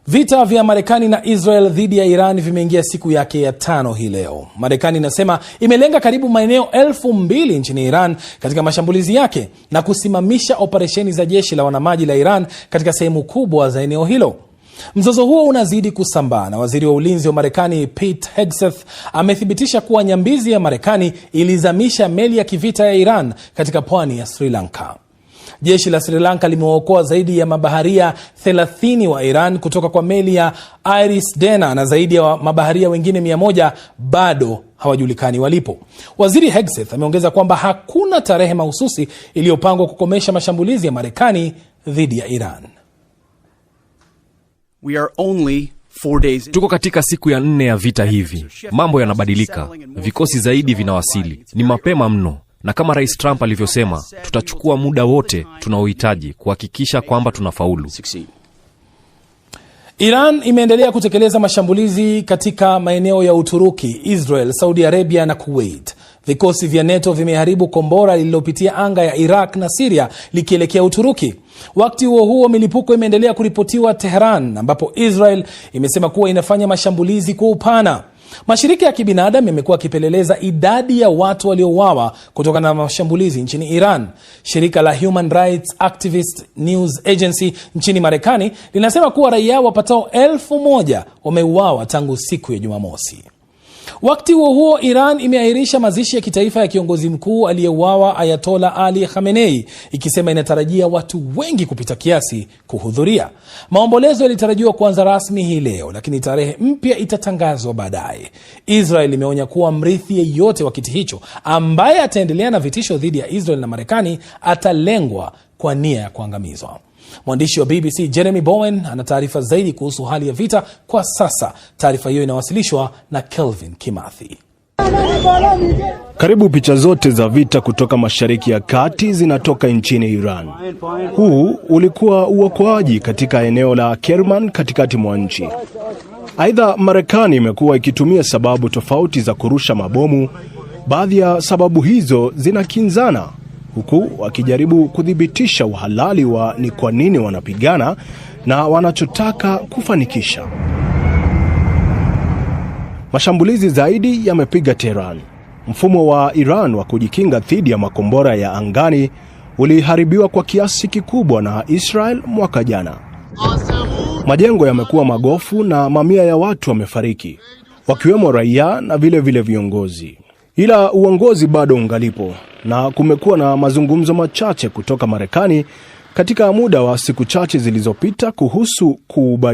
Vita vya Marekani na Israel dhidi ya Iran vimeingia siku yake ya 5 hii leo. Marekani inasema imelenga karibu maeneo 2,000 nchini Iran katika mashambulizi yake na kusimamisha operesheni za jeshi la wanamaji la Iran katika sehemu kubwa za eneo hilo. Mzozo huo unazidi kusambaa na waziri wa ulinzi wa Marekani Pete Hegseth amethibitisha kuwa nyambizi ya Marekani ilizamisha meli ya kivita ya Iran katika pwani ya Sri Lanka. Jeshi la Sri Lanka limewaokoa zaidi ya mabaharia 30 wa Iran kutoka kwa meli ya Iris Dena na zaidi ya mabaharia wengine 100 bado hawajulikani walipo. Waziri Hegseth ameongeza kwamba hakuna tarehe mahususi iliyopangwa kukomesha mashambulizi ya Marekani dhidi ya Iran. We are only 4 days. Tuko katika siku ya 4 ya vita hivi. Mambo yanabadilika, vikosi zaidi vinawasili. Ni mapema mno, na kama Rais Trump alivyosema, tutachukua muda wote tunaohitaji kuhakikisha kwamba tunafaulu. Succeed. Iran imeendelea kutekeleza mashambulizi katika maeneo ya Uturuki, Israel, Saudi Arabia na Kuwait. Vikosi vya NATO vimeharibu kombora lililopitia anga ya Iraq na Siria likielekea Uturuki. Wakati huo huo, milipuko imeendelea kuripotiwa Tehran, ambapo Israel imesema kuwa inafanya mashambulizi kwa upana. Mashirika ya kibinadamu yamekuwa yakipeleleza idadi ya watu waliouawa kutokana na mashambulizi nchini Iran. Shirika la Human Rights Activist News Agency nchini Marekani linasema kuwa raia wapatao 1,000 wameuawa tangu siku ya Jumamosi. Wakati huo huo, Iran imeahirisha mazishi ya kitaifa ya kiongozi mkuu aliyeuawa Ayatola Ali Khamenei, ikisema inatarajia watu wengi kupita kiasi kuhudhuria. Maombolezo yalitarajiwa kuanza rasmi hii leo, lakini tarehe mpya itatangazwa baadaye. Israel imeonya kuwa mrithi yeyote wa kiti hicho ambaye ataendelea na vitisho dhidi ya Israel na Marekani atalengwa kwa nia ya kuangamizwa. Mwandishi wa BBC Jeremy Bowen ana taarifa zaidi kuhusu hali ya vita kwa sasa. Taarifa hiyo inawasilishwa na Kelvin Kimathi. Karibu picha zote za vita kutoka Mashariki ya Kati zinatoka nchini Iran. Huu ulikuwa uokoaji katika eneo la Kerman katikati mwa nchi. Aidha, Marekani imekuwa ikitumia sababu tofauti za kurusha mabomu. Baadhi ya sababu hizo zinakinzana, huku wakijaribu kuthibitisha uhalali wa ni kwa nini wanapigana na wanachotaka kufanikisha. Mashambulizi zaidi yamepiga Tehran. Mfumo wa Iran wa kujikinga dhidi ya makombora ya angani uliharibiwa kwa kiasi kikubwa na Israel mwaka jana. Majengo yamekuwa magofu na mamia ya watu wamefariki, wakiwemo raia na vile vile viongozi. Ila uongozi bado ungalipo na kumekuwa na mazungumzo machache kutoka Marekani katika muda wa siku chache zilizopita kuhusu kubadili